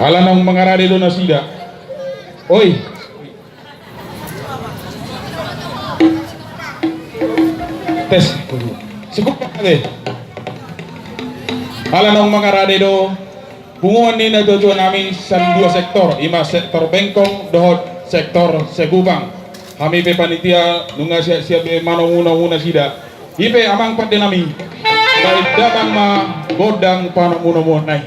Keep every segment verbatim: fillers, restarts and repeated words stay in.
Ala naung mangarade do nasida. Oi. Tes. Cukup ate. Ala naung mangarade do punguan ni natuatua nami sian dua sektor, i ma sektor Bengkong dohot sektor Sekupang. Hami pe panitia nunga siap-siap be manomunomu nasida. I pe amang pande nami, bahen damang ma gondang panomunomuon nai.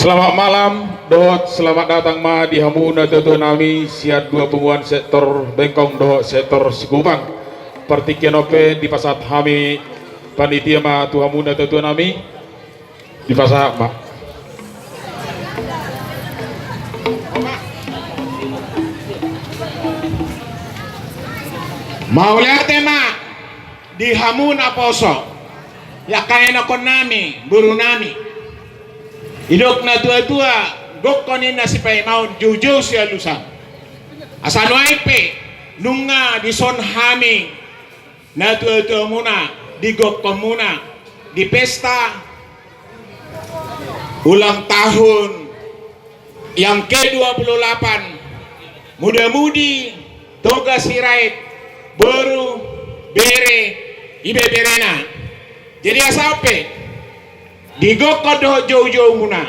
Selamat malam dohot selamat datang ma di hamu natuatua nami sian dua punguan sektor Bengkong dohot sektor Sekupang. Partingkian on pe dipasahat hami panitia ma tu hamu natuatua nami. Dipasahat ma. Mauliate ma di hamu naposo, angka ianakkon nami, boru nami. Didok natuatua, gokhon ninna sipaimaon, joujou sialusan. Asa nuaeng pe nunga dison hami natuatuamuna di gokhonmuna di pesta ulang tahun yang ke dua puluh delapan, muda-mudi Toga Sirait, boru, bere, ibeberena. Jadi asa on pe di gokhon dohot joujoumuna,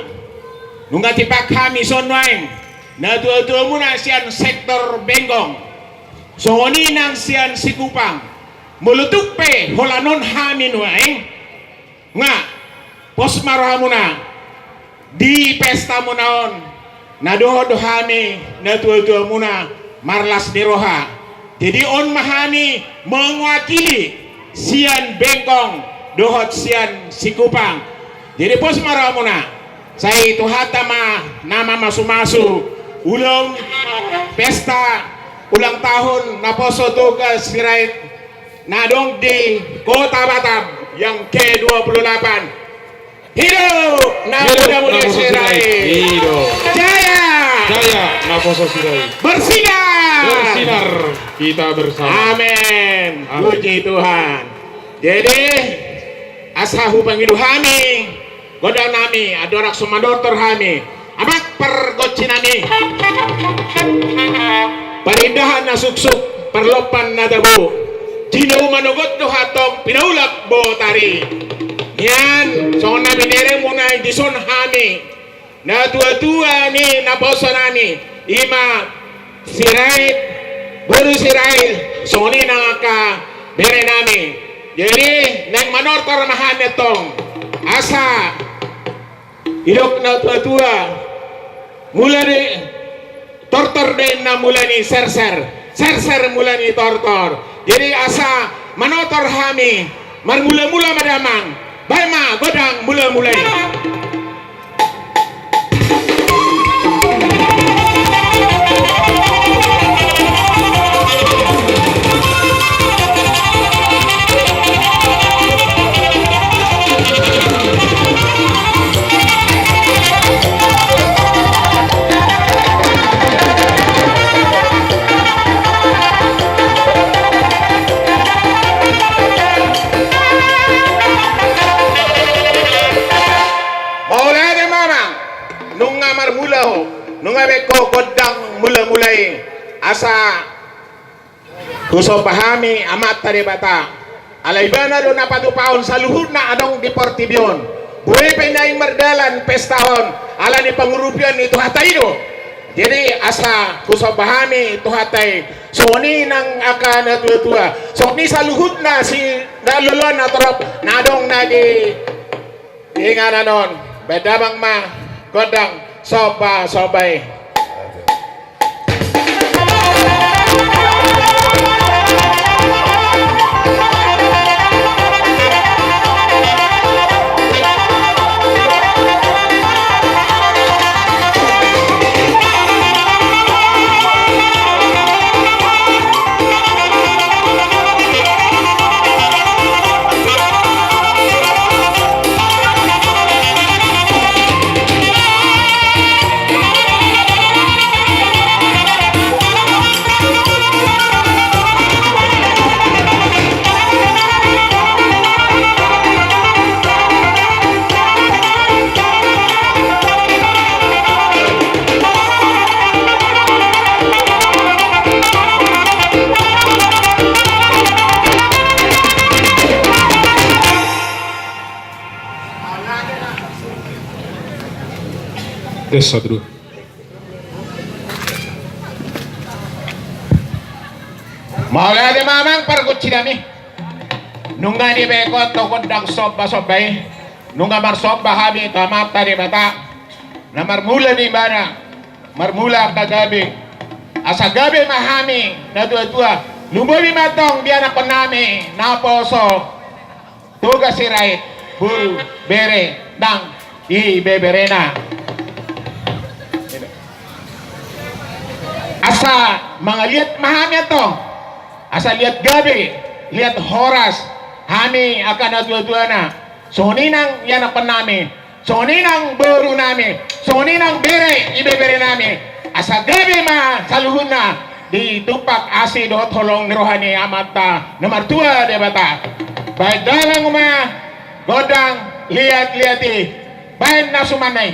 nunga tipak hami son nuaeng natuatuamuna sian sektor Bengkong, songon i nang sian Sekupang. Molo tung pe holan on hami nuaeng, nga pos ma rohamuna di pestamuna on. Na dohot do hami natuatuamuna marlas ni roha. Jadi on ma hami mewakili sian Bengkong dohot sian Sekupang. Jadi pos ma rohamuna. Sai Tuhanta ma na mamasumasu ulaon pesta ulang tahun naposo Toga Sirait na adong di Kota Batam yang ke dua puluh delapan. Hidup naposo Sirait. Hidup. Jaya. Jaya naposo Sirait. Bersinar. Bersinar kita bersama. Amin. Amin. Puji Tuhan. Jadi asa hupangido hami gondang nami, andorang so mandok hami, amang pargonsi nami. Parindahan na suksuk, parlompan na tabo, jinou manogot do hatop, pinaulak botari. Nian songon na binereng muna dison hami natuatua ni naposo nami, Ima Sirait, boru Sirait, songon i nang angka bere nami. Jadi naeng manortor ma hami antong asa didok na tua-tua, mula ni tortor do inna mula ni serser, serser mula ni tortor. Jadi asa manortor hami, marmula-mula ma damang, baen ma gondang mula-mula i. Mauliate ma amang. Nunga marmula ho, nunga baen ho gondang mula-mula i, asa husomba hami Amanta Debata. Ala Ibana do na patupahon saluhutna adong di portibi on. Boi pe naeng mardalan pesta on ala ni pangurupion ni Tuhanta i do. Jadi asa husomba hami Tuhanta i, songon i nang angka na tua-tua, songon i saluhutna si na loloan na torop na adong na di inganan on. Baen damang ma gondang somba-somba i. Tes, satu, dua. Mauliate ma amang pargonsi nami. Nunga dibaen ho gondang somba-somba i, nunga marsomba hami tu Amanta Debata na marmula di Ibana, marmula angka gabe. Asa gabe ma hami na tua-tua, lumobi ma antong di anakkon nami naposo Toga Sirait, boru, bere nang ibeberena. Asa mangaliat ma hami antong, asa liat gabe, liat horas hami angka na tua-tuana, songon i nang ianakkon nami, songon i nang boru nami, songon i nang bere ibebere nami, asa gabe ma saluhutna di tumpak asi dohot holong ni roha ni Amanta na martua Debata. Baen damang ma gondang liat-liat i, baen na suman i.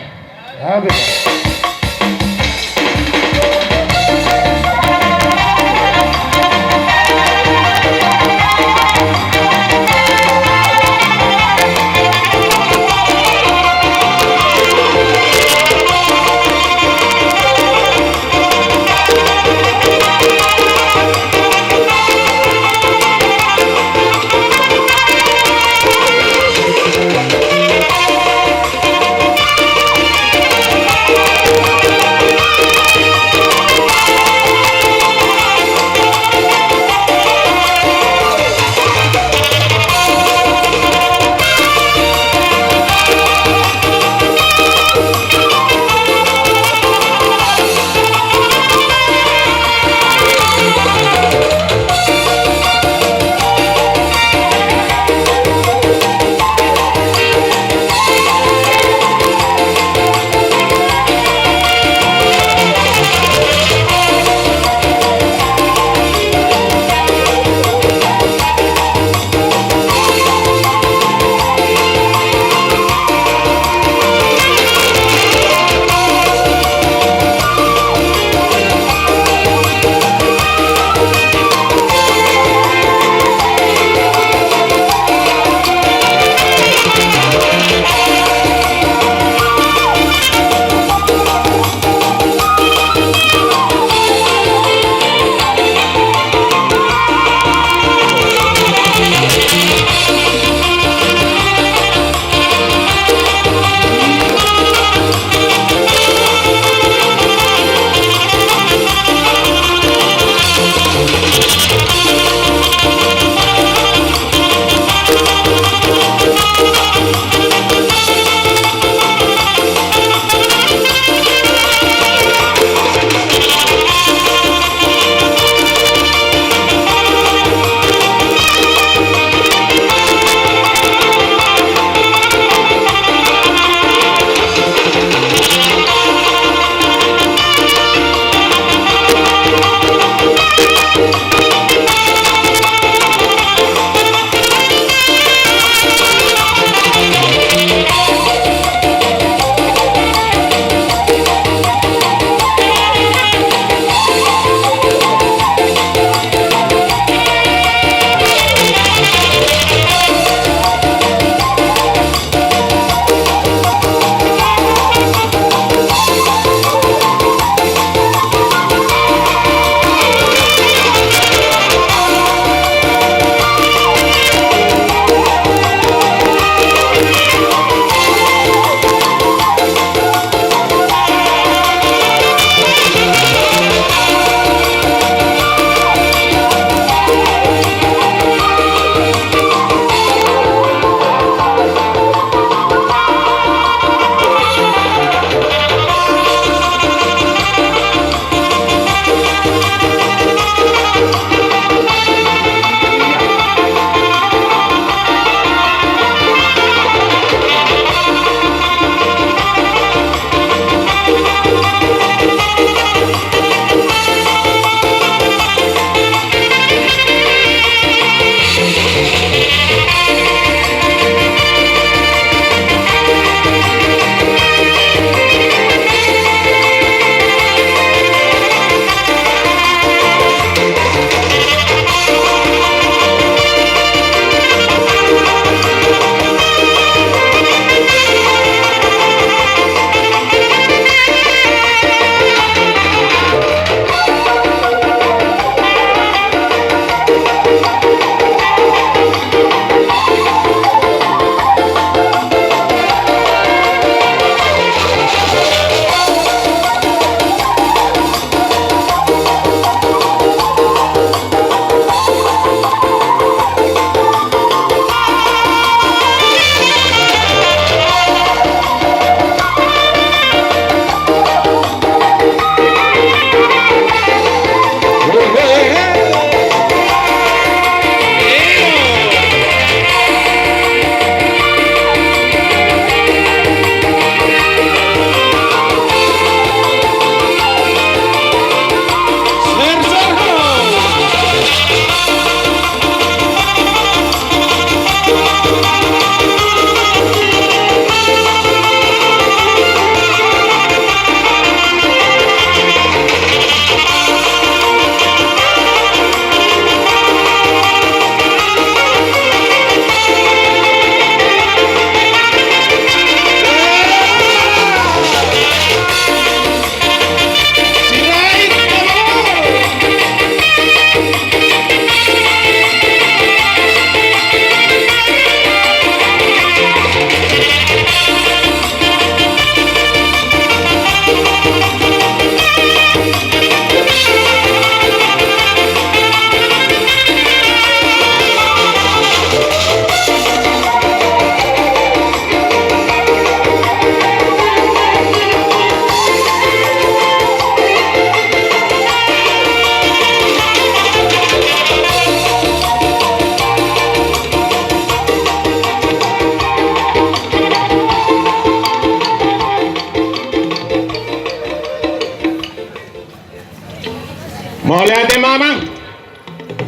Mauliate ma amang.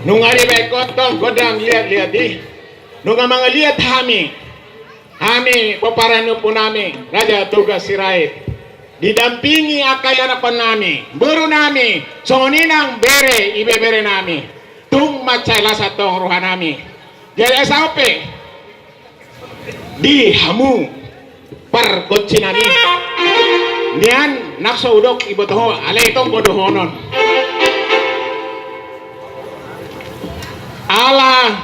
Nunga dibaen ho tong gondang liat-liat i. Nunga mangaliat hami. Hami pomparan ni ompu nami Raja Toga Sirait, didampingi angka ianakhon nami, boru nami, songon i nang bere ibebere nami. Tung mansai las antong roha nami. Jadi asa on pe di hamu pargonsi nami, nian nang so hudok iboto ho, alai tong do dohonon. Ala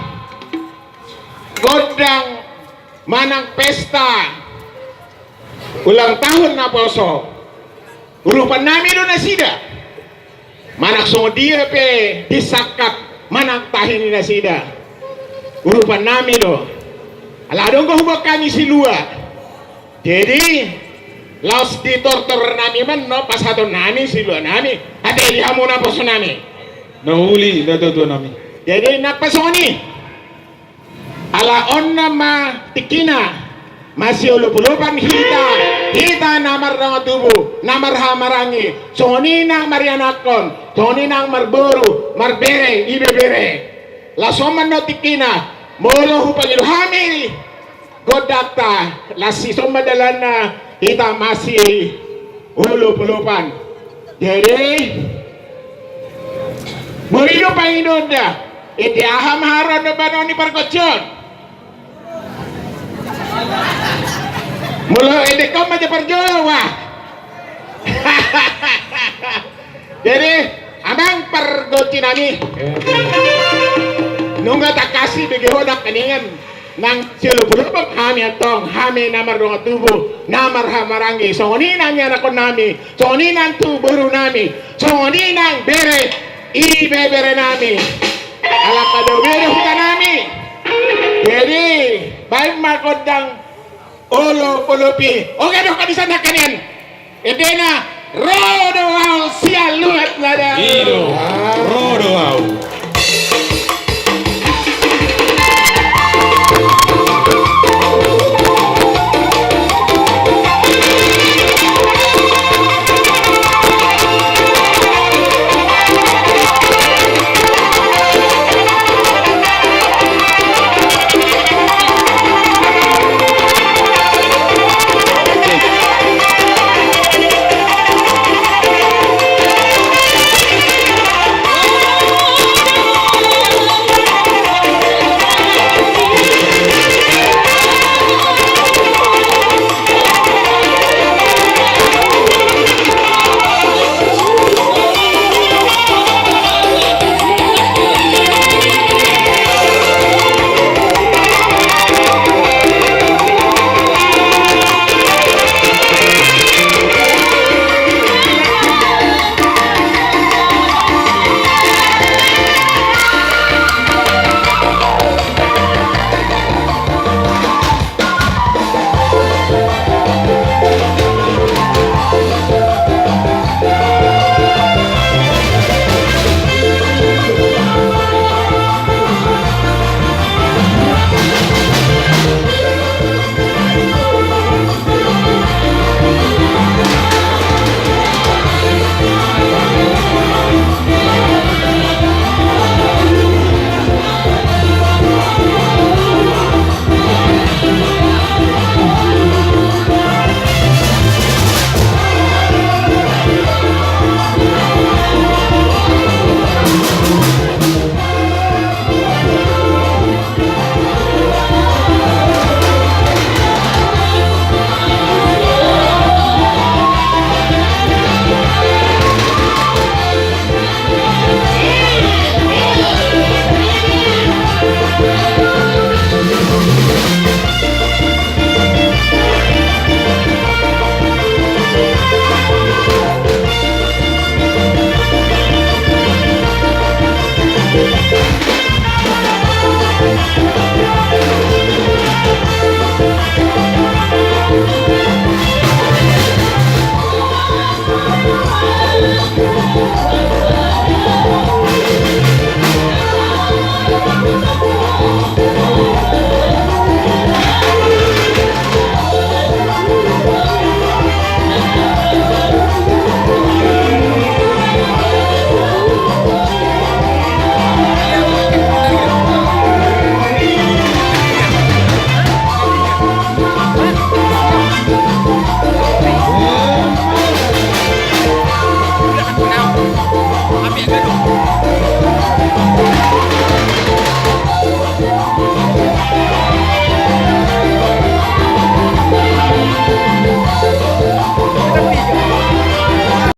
gondang manang pesta ulang tahun naposo, urupan nami do nasida. Manang songon dia pe disangkap manang tahi ni nasida, urupan nami do. Ala adong do huboan hami silua. Jadi laos ditortor nami ma annon pasahaton nami silua nami. Ate di hamu naposo nami, na uli, na tuatua nami. Jadi nang pe songon i. Ala on nama tingkina, masiolopolopan hita, hita na mardongan tubu, na marhahamaranggi, songon i nang marianakhon, songon i nang marboru, marbere, ibebere. Laos on ma annon tingkina, molo hupangido hami gondangta, laos dison ma dalanna hita masiolopolopan. Jadi boi do pangidoonta, ende aha ma haroan na baenon ni pargonsi on? Molo ende ho ma ja parjolo, wah. Jadi amang pargonsi nami, nunga tangkas dibege ho nangkiningan. Nang siolopolopan hami antong, hami na mardongan tubu, na marhahamaranggi, songon i nang ianakhon nami, songon i nang tu boru nami, songon i nang bere ibebere nami. Ala angka dao be do huta nami. Jadi baen ma gondang olopolop i. Oke, dohot hami sian nangkiningan. Endena, ro do ahu sian luat na dao. I do, ro do ahu.